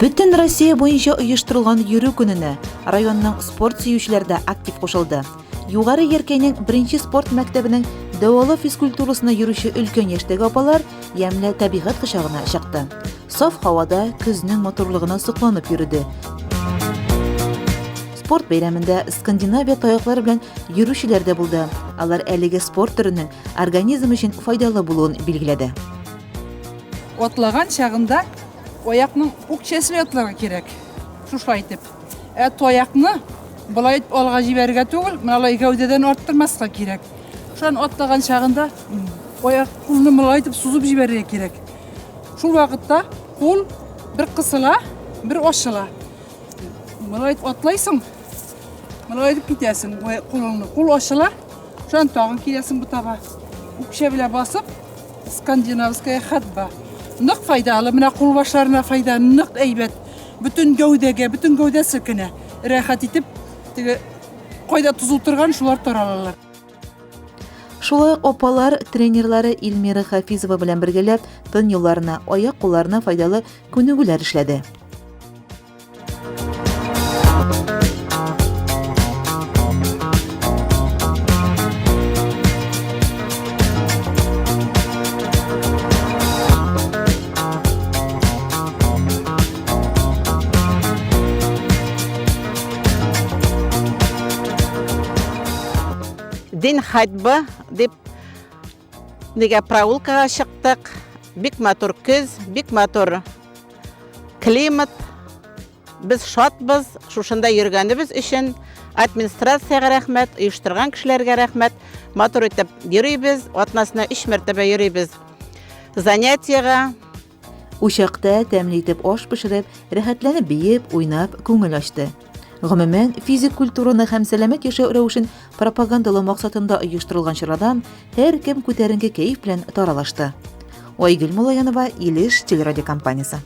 Бөтен Россия буенча оештырылган йөрү көненә районның спорт сөючеләре дә актив кушылды. Югары Яркәйнең беренче спорт мәктәбенең дәвалау физкультурасына йөрүче өлкән яшьтәге апалар ямьле табигать кочагына чыкты. Саф һавада көзнең матурлыгына сокланып йөрде. Спорт бәйрәмендә Скандинавия таяклары белән йөрүчеләр дә булды. Алар әлеге спорт төренең организм өчен файдалы булуын билгеләде. Атлаган чагында аякның үкчәсе белән атларга кирәк. Шушылай итеп. Ә таякны болай итеп алга җибәрергә түгел, менә алай гәүдәдән арттырмаска кирәк. Шуннан атлаган чагында аяк кулны болай итеп сузып җибәрергә кирәк. Шул вакытта кул бер кысыла, бер ачыла. Болай итеп атлайсың, болай итеп китәсең кулыңны. Кул ачыла, шуннан тагын киләсең бу таба. Үкчә белән басып, скандинавская ходьба. Нык файдалы, менә кул башларына файда, нык әйбәт. Бөтен гәүдәгә, бөтен гәүдә селкенә. Рәхәт итеп, теге кайда тоз утырган, шулар таралалар. Шулай ук апалар тренерлары Илмира Хафизова белән бергәләп тын юлларына, аяк-кулларына файдалы күнегүләр эшләде. День ходьбы дип нигә прогулкага чыктык. Бик матур көз, бик матур климат. Без шатбыз шушында йөргәнебез өчен. Администрациягә рәхмәт, оештырган кешеләргә рәхмәт. Матур итеп йөрибез, атнасына өч мәртәбә йөрибез занятиега. Учакта тәмле итеп аш пешереп, рәхәтләнеп биеп, уйнап, күңел ачты. Гомумән, физик культураны һәм сәламәт яшәү рәвешен пропагандалау максатында оештырылган чарадан һәркем күтәренке кәеф белән таралашты. Айгөл Муллаянова, Илеш телерадиокомпаниясе.